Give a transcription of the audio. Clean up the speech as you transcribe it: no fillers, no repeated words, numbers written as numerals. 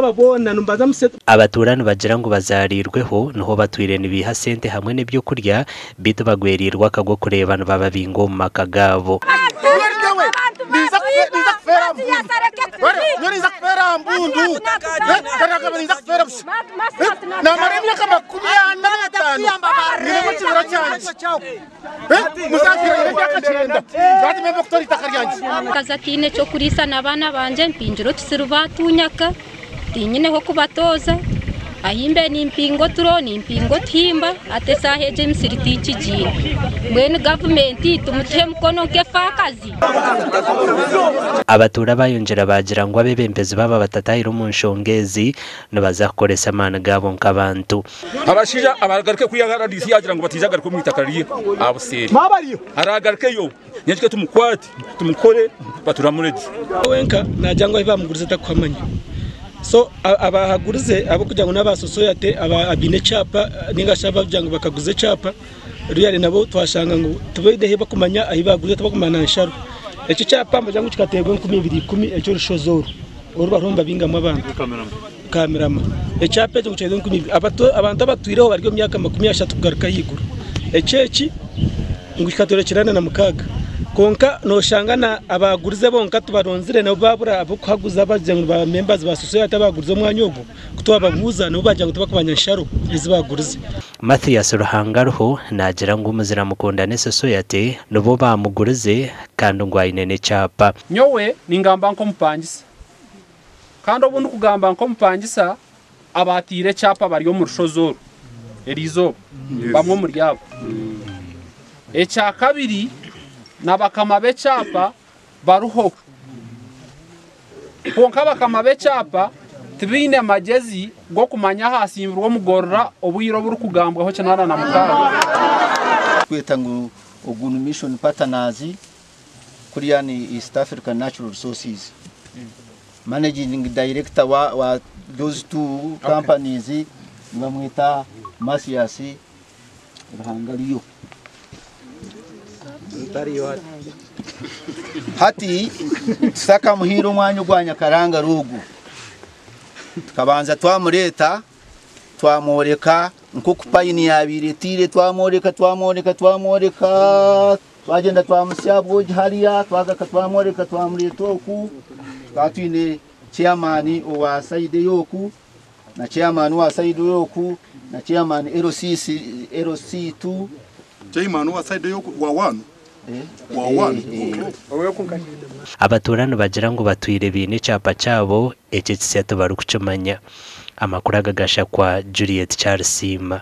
aba boona nimbanza muse. Abatuura nibagira ngu bazaariirweho niho batwire nibaiha sente hamwe n'ebyokurya beitu bagwereirwe akagwe kureeba nibababinga omu maka gaabo. Omukazi ataine ky'okuriisa n'abaana bangye mpingire otusiri baatunyaka tinyine h'okubatooza ahi mbe nimpinga oturo nimpinga otuhimba hati esaaha egi emisiri tinkigiine mbwenu gavumenti tumutuhe mukono nk'efaakazi. Abatuura bayongyera baagira ngu abeebembezi baaba batatahire omu nshonga ezi nibaza kukoresa amaani gaabo nk'abantu. Abashaija abaragaruke kuriya RDC yagira ngu bataija garuka omu itaka rye aha buseeri. Aragarukeyo nyenkya tumukwate tumukore baturamure gye. Wenka naagira ngu ahu baamugurize takuhamanya. So abaahagurize ahabw'okugira ngu n'aba sosoyate abaine ekyapa ninga shi abakugira ngu bakaguza ekyapa really nabo twashanga ngu tibaine ahu bakumanya ahu baagurize tibakumanya na nsharo. Eki ekyapa nibagira ngu kikateerwa 2010 eky'orushozi oru oru bariho nibabingamu abantu. Kamirama. Ekyapa ekyo ngu kikateerwa 2000 abantu abatwireho bari omu myaka 30 kugaruka ahaiguru. Eki eki ngu kikateerwa 96 kwonka noshanga na abaagurize bonka tubaronzire nabo baabura ab'okuhaguza bagira ngu ba members ba society abaagurize omwanya ogu ku twababuuza nabo baagira ngu tibakumanya nsharo ezi baagurize. Mathias Ruhangaruho naagira ngu Muzira Mukundane Society nibo baamugurize kandi ngu aine n'ekyapa. Nyowe ningamba nk'omupangisa kandi obu ndikugamba nk'omupangisa abaatiire ekyapa bari omu rushozi oru eriizooba bamwe omuri abo. Ekyakabiri na bakama b'ekyapa bariho kwonka bakama b'ekyapa tibaine magyezi g'okumanya ahasimbirwe omugorora obwire oburikugambwaho 86. Kweta ngu ogu ni Mission Partners kuriya ni East African Natural Resources. Managing Director wa those two companies nibamwita Mathias Ruhangariyo. Hati tutakamuhiire omwanya ogwa Nyakaranga ogu tukabanza twamureta twamworeka nk'oku payini yabaire etiire twamworeka twamworeka twamworeka twagenda twamusya bwogi hariya twagaruka twamworeka twamureta oku tukaba twine chairman owa side y'oku na chairman wa side y'oku na chairman LCC LC2 chairman wa side y'oku wa 1 wa 1. Abatuura nibagira ngu batwire baine ekyapa kyabo eki ekisya tibarikukimanya. Amakuru aga gashakwa Juliet Kyarisiima.